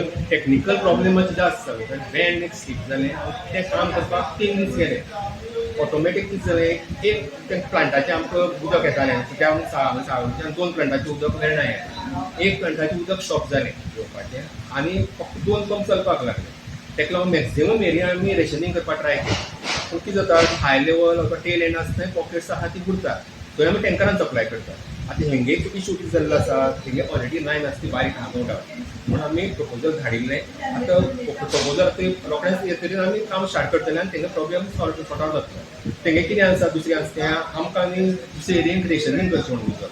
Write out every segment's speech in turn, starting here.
थंय technical problem मातशें जास्त जालो, कारण बँड एक स्लीप जालें आनी तें काम करपाक 3 दीस गेले. ऑटोमॅटीक कितें जालें, एक ते प्लांटाचें आमकां उदक येतालें, त्या साळोरच्यान दोन प्लांटाचें उदक मेळना हें. एक प्लांटाचें उदक स्टॉप जालें येवपाचें आनी फक्त दोन पंप चलपाक लागले. ताका लागून मॅक्झिमम एरिया आमी रेशनिंग करपाक ट्राय केली, पूण कितें जाता, हाय लेवल अथवा टेल एंड आसता थंय पॉकेट्स आहा ती उरता, थंय आमी टँकरान सप्लाय करता. आतां हेंगे इशू कितें जाल्लो आसा, हेंगे ऑलरेडी लायन आसा ती बारीक आहा, नो डावट. म्हणून आमी प्रपोजल धाडिल्लें. आतां प्रपोजल ते रोखडेंच येतकीर आमी काम स्टार्ट करतले आनी तेंगे प्रॉब्लेम सॉल्व सॉर्ट आवट जातलो. तेंगे कितें आसा, दुसरें आसा तें आमकां आनी दुसरे एरियेक रेशनिंग करचें म्हणून उदक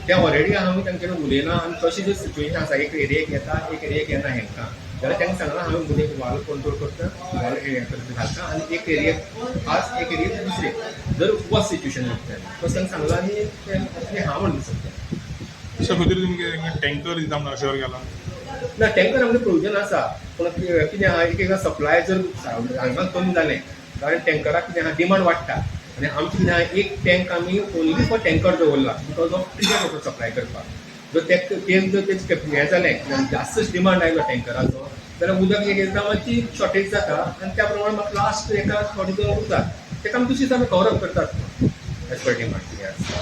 तें ऑलरेडी आमी तांचे कडेन उलयलां आनी तशें जर सिच्युएशन आसा, एक एरियेक येता, एक एरियेक येना हेंकां जाल्यार तांकां सांगलां, हांवें उदक वाल कंट्रोल करता, वाल हें करता घालता आनी एक एरियेक खास, एक एरियेक दुसरे, जर वस सिच्युएशन जाता तशें तांकां सांगलां आनी तें हा म्हणून सद्या. सर, खंय तरी तुमी टँकर दिता म्हणून अशें केलां. ना, टँकर आमचें प्रोविजन आसा, पूण कितें आहा, एक एकदां सप्लाय जर हांगा कमी जालें, कारण टँकराक कितें आहा, डिमांड वाडटा आनी आमचें कितें आहा, एक टँक आमी ओनली फॉर टँकर दवरला because of treated water supply करपाक. जर ते तें जर तेजें हें जालें, जास्तच डिमांड आयलो टँकराचो जाल्यार उदक एक एकदां मातशी शॉर्टेज जाता आनी त्या प्रमाणे म्हाका लास्ट एका थोडे दीस उरता, ताका आमी दुसरे दीस आमी कवर अप करतात एज पर डिमांड कितें आसा.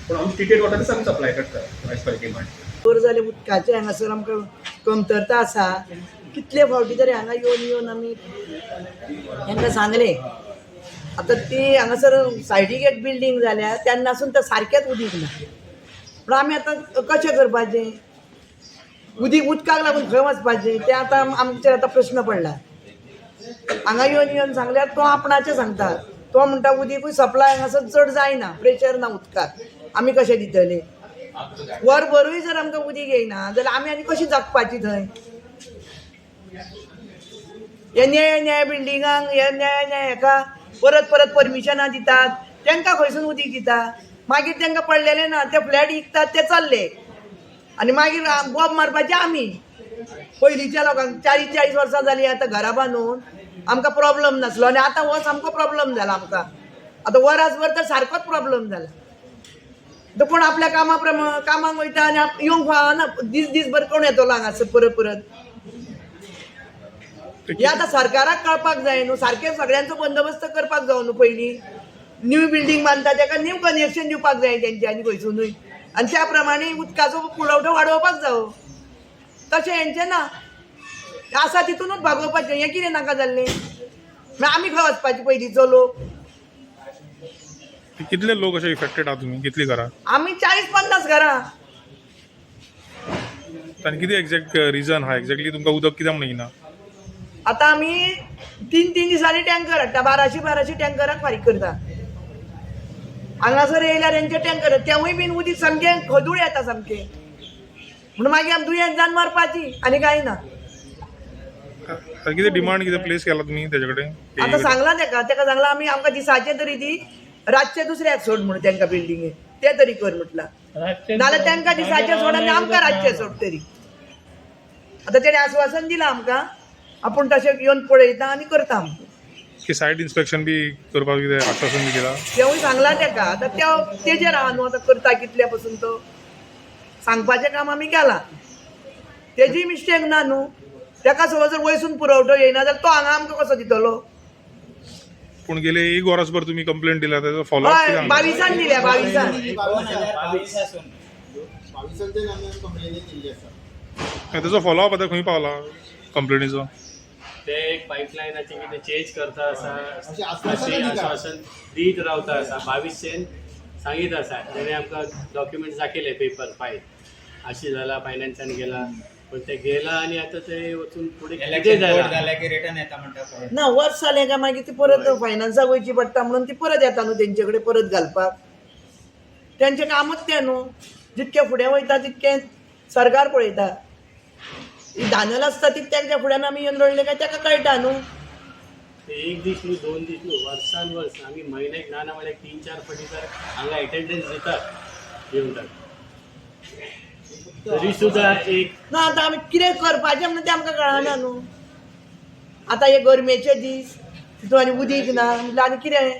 पूण आमी ट्रिटेड वॉटरच आमी सप्लाय करतात एज पर डिमांड. बरं जालें, उदकाचें हांगासर आमकां कमतरता आसा. कितले फावटी तरी हांगा येवन येवन आमी तांकां सांगलें. आतां ती हांगासर सायडीक एक बिल्डींग जाल्या तेन्नासून तें सारकेंच उदीक ना. पूण आमी आतां कशें करपाचें? उदीक उदकाक लागून खंय वचपाचें तें आतां आमचेर आतां प्रश्न पडला. हांगा येवन येवन सांगल्यार तो आपणाचें सांगता. तो म्हणटा उदीकूय सप्लाय हांगासर चड जायना, प्रेशर ना उदकाक, आमी कशें दितले? वरभरूय जर आमकां उदीक येयना जाल्यार आमी आनी कशी जगपाची थंय? हे न्याय न्याय बिल्डिंगांक, हे न्याय न्याय हेका परत परत परमिशनां दितात. तांकां खंयसून उदीक दिता? मागीर तांकां पडलेलें ना, ते फ्लॅट विकतात, ते चल्ले आनी मागीर बोब मारपाचे आमी पयलींच्या लोकांक. 40 40 वर्सां जालीं आतां घरां बांदून, आमकां प्रॉब्लम नासलो आनी आतां हो सामको प्रॉब्लम जाला आमकां. आतां वरासभर तर सारकोच प्रॉब्लम जाला. आतां कोण आपल्या कामा प्रमाण कामाक वयता आनी येवंक फावना. दीस दीसभर कोण येतलो हांगासर परत परत? हे आतां सरकाराक कळपाक जाय न्हू, सारकें सगळ्यांचो बंदोबस्त करपाक जाय न्हू. पयलीं न्यू बिल्डींग बांदता ताका न्यू कनेक्शन दिवपाक जाय तेंच्यांनी खंयसुनूय आनी त्या प्रमाणे उदकाचो पुरवठो वाडोवपाक जावो. तशें हेंचें ना, आसा तितूनच भागोवपाचें. हें कितें नाका जाल्लें? मागीर आमी खंय वचपाचें पयलींचो लोक? कितले लोक अशे इफेक्टेड आहा तुमी, कितली घरां? आमी 40-50 घरां. आनी कितें एग्जॅक्ट रिजन आहा, एक्झॅक्टली तुमकां उदक कित्याक म्हणून येना? आतां आमी 3 3 दिसांनी टँकर हाडटा, 1200 1200 टँकराक फारीक करता. हांगासर येयल्यार हेंचे टँकर, तेवूय बीन उदीक सामकें खदूळ येता सामकें. म्हणून मागीर आमी दुयेंत जावन मरपाची, आनी कांय ना. आनी कितें डिमांड कितें प्लेस केला तुमी तेजे कडेन? आतां सांगलां तेका, तेका सांगलां आमी, आमकां दिसाचें तरी दी, रातचें दुसऱ्याक सोड म्हणून तेंकां बिल्डिंगेक, तें तरी कर म्हटलां. नाजाल्यार तेंकां दिसाचें सोड आनी आमकां रातचें सोड तरी. आतां तेणें आस्वासन दिलां आमकां, आपूण तशें येवन पळयता आनी करता आमकां. की सायट इन्स्पेक्शन बी करपाक कितें आश्वासन बी दिलां? तेवूय सांगलां तेका. आतां त्या तेजेर आहा न्हू, आतां करता कितल्या पसून तो. सांगपाचें काम आमी केलां. तेजी मिस्टेक ना न्हू. तेका समज जर वयसून पुरवठो येयना जाल्यार तो हांगा आमकां कसो दितलो? पूण गेले एक वरसभर तुमी कंप्लेंट दिल्या, तेजो फॉलोअप हय. कितें? 22न दिल्या, 22न. 2022. 22 आमी कंप्लेनी दिल्ली आसा. तेजो फॉलोअप आतां खंय पावला कंप्लेनीचो? ते एक पायपलायनाचे कितें चेंज करता आसा. अशें आश्वासन अशें दिता. आश्वासन दीत रावता आसा. 22शेन सांगीत आसा. तेणे आमकां डॉक्युमेंट्स दाखयले, पेपर फायल अशी जाला, फायनान्सान गेला, पण ते गेला आनी आतां ते वचून फुडें कितें इलेक्शन जाला? बोर्ड जाल्या की रिटर्न येता म्हणटा परत. ना, वर्स जालें काय मागीर ती परत फायनान्साक वयची पडटा म्हणून ती परत येता न्हू तेंचे कडेन परत घालपाक. तेंचें कामूच तें न्हू. जितकें फुडें वयता तितकें सरकार पळयता. ही धानल आसता ती तेंच्या फुड्यान आमी येवन रडले काय तेका कळटा न्हू. ते एक दीस न्हू, 2 दीस न्हू, वर्सान वर्स आमी म्हयन्याक ना ना म्हणल्यार 3-4 फावटी तर हांगा एटेंडन्स दितात येवन. तरी सुद्दां एक ना, आतां आमी कितें करपाचें म्हणून तें आमकां कळना न्हू. आतां हे गरमेचे दीस, तितून आनी उदीक ना म्हणल्यार आनी कितें?